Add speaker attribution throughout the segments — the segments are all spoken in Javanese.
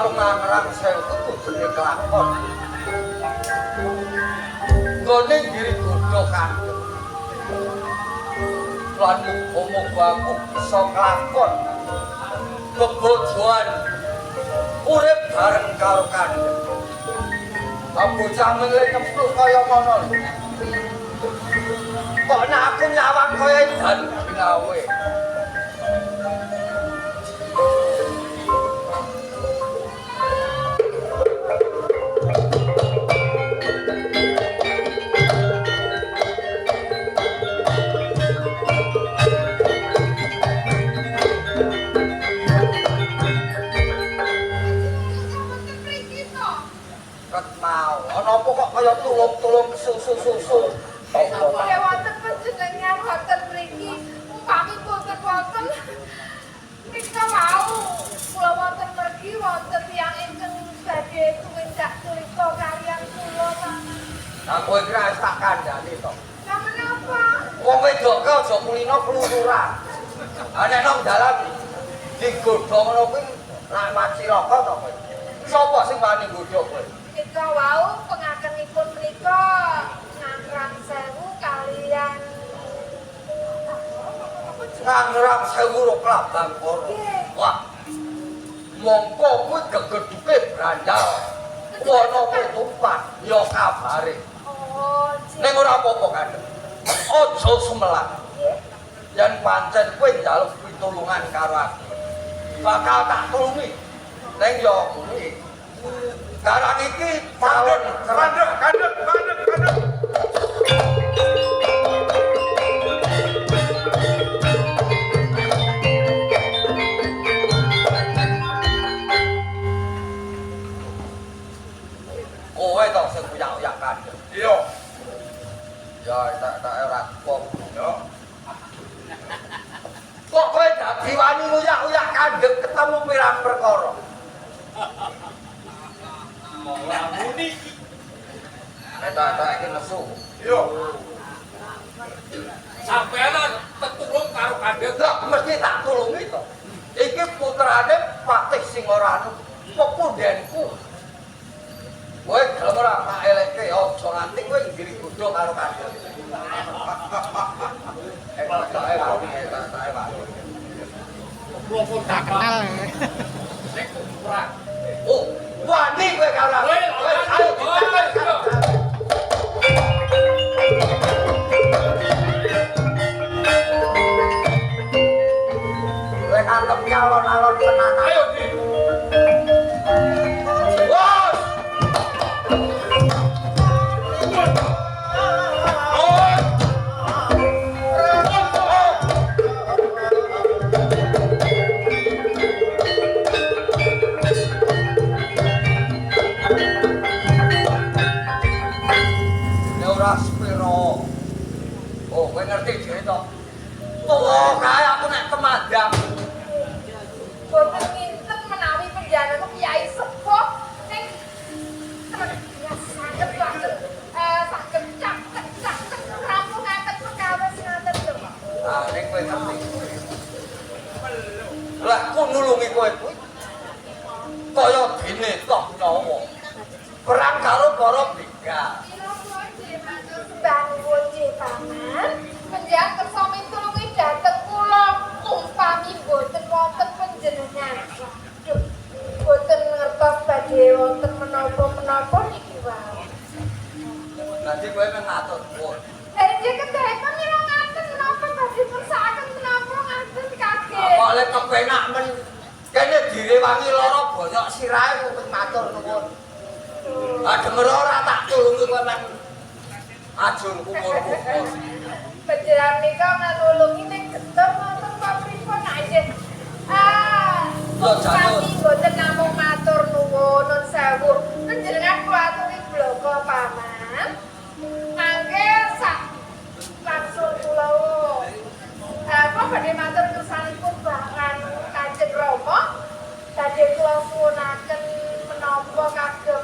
Speaker 1: karo Ngangrang Sewu kudune kelakon. Nggone ngiri godho kandheng. Lan muga-muga aku bisa kelakon bebojoan urip bareng karo kandheng. Ah bocah mele nyempluk kaya ngono lho. Kok nek aku nyawang kaya edan gawe.
Speaker 2: Wonten mriki to.
Speaker 1: Ket mau ana apa kok kaya tulung-tulung susu-susu.
Speaker 2: Nggih wonten panjenengan wonten mriki. Umpami boten wonten nika wau kula wonten mergi wonten tiyang ingkang badhe tumindak culika kaliyan kula paman.
Speaker 1: Lah kowe kira wis tak kandhani to.
Speaker 2: Lah menapa?
Speaker 1: Wong wedok ki aja kulino klururan. Ha nek nang dalan digodha ngono kuwi rak macilaka to kowe. Sapa sing wani nggodha kowe?
Speaker 2: Nika wau pengakenipun menika Ngangrang Sewu kaliyan
Speaker 1: Ngangrang Sewu ro klabang koro. Wah. Mongko kuwi gegedhuke brandal. Wana ketupat ya kabare.
Speaker 2: Oh,
Speaker 1: Ning ora apa-apa kandheng. Aja sumelang.
Speaker 2: Nggih.
Speaker 1: Yen pancen kowe njaluk pitulungan karo aku, bakal tak tulungi. Ning ya kuwi. Sekarang iki calon
Speaker 3: Kandhek, kandhek, kandhek, kandhek.
Speaker 1: Kowe to sing uyak-uyak kandheng.
Speaker 3: Iya.
Speaker 1: Ya tak tak ora kok.
Speaker 3: Ya.
Speaker 1: Kok kowe dadi wani uyak-uyak kandheng ketemu pirang perkara?
Speaker 4: Ora muni.
Speaker 1: Tak iki nesu.
Speaker 3: Iya.
Speaker 4: Sampeyan tetulung karo kandheng.
Speaker 1: Lah mesti tak tulungi to. Iki putrane Patih Singoranu, pepundhenku. Kowe gelem ora tak elekke aja nganti kowe nggiri godho karo kandheng. Tak wani.
Speaker 4: Tak kenal. Sing kudu perang.
Speaker 1: Oh, wani kowe karo aku.
Speaker 4: Kowe,
Speaker 1: Kowe ayo
Speaker 4: ayo.
Speaker 1: Kowe kantep alon-alon tenanan.
Speaker 4: Ayo, Di.
Speaker 1: Wos! Ya ora sepiro. Oh, kowe ngerti dhewe to. Tuwa kae aku nek kemadang.
Speaker 2: Boten nginten menawi panjenengan Kyai sepuh ning saged saged saged caket caket rampungaken perkawis ngaten lho.
Speaker 1: Ah, ning kowe ngerti. Lah ku nulungi kowe kuwi kaya dene toh nyawa. Perang karo para begal.
Speaker 2: Minangka nggih matur sembah nuwun nggih paman. Panjenengan kersa mitulungi dhateng kula umpami boten wonten panjenengan. Waduh, boten ngertos badhe wonten menapa-menapa niki wau.
Speaker 1: Dadi kowe mung matur nuwun.
Speaker 2: Lah nggih kedahipun mila ngaten menapa badhe kersakaken menapa ngaten kaget.
Speaker 1: Apa oleh kepenak men kene direwangi lara bonyok sirahe kok matur nuwun. Ah denger ora tak tulungi kowe men ajur kumur-kumur.
Speaker 2: Panjenengan nika nulungi ning getun wonten apa pripun nggih. Ah,
Speaker 1: Lho, janur.
Speaker 2: kami mboten namung matur nuwun nun sewu. Panjenengan kula aturi bloko paman. Mangke sak langsung kula kula badhe matur kersanipun Bapak Kanjeng Rama. Badhe kula suwunaken menapa kagem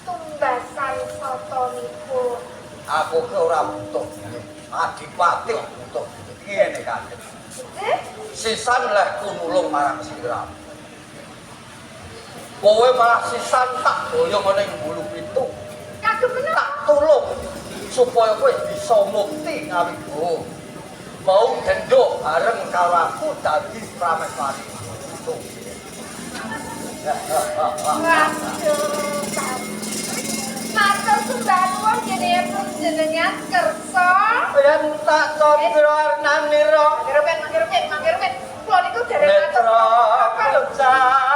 Speaker 2: tumbasan satanipun.
Speaker 1: Aku ki ora butuh duit. Adipati kok butuh duit. Ngene kanjeng.
Speaker 2: Nggih.
Speaker 1: Sisan leh ku nulung marang sira. Kowe malah sisan tak boyong ning bulu pitu.
Speaker 2: Kagem menapa?
Speaker 1: Tak tulung supaya kowe bisa mukti ngawibowo. Mau dendok bareng karo aku dadi prameswari. Tuh.
Speaker 2: Waduh, Paman. Matur sembah nuwun jenengan kersa.
Speaker 1: Yen tak candra arnanira
Speaker 2: Mangke rumiyin, mangke rumiyin, mangke rumiyin. Kula niku dereng matur.
Speaker 1: netra kelucan.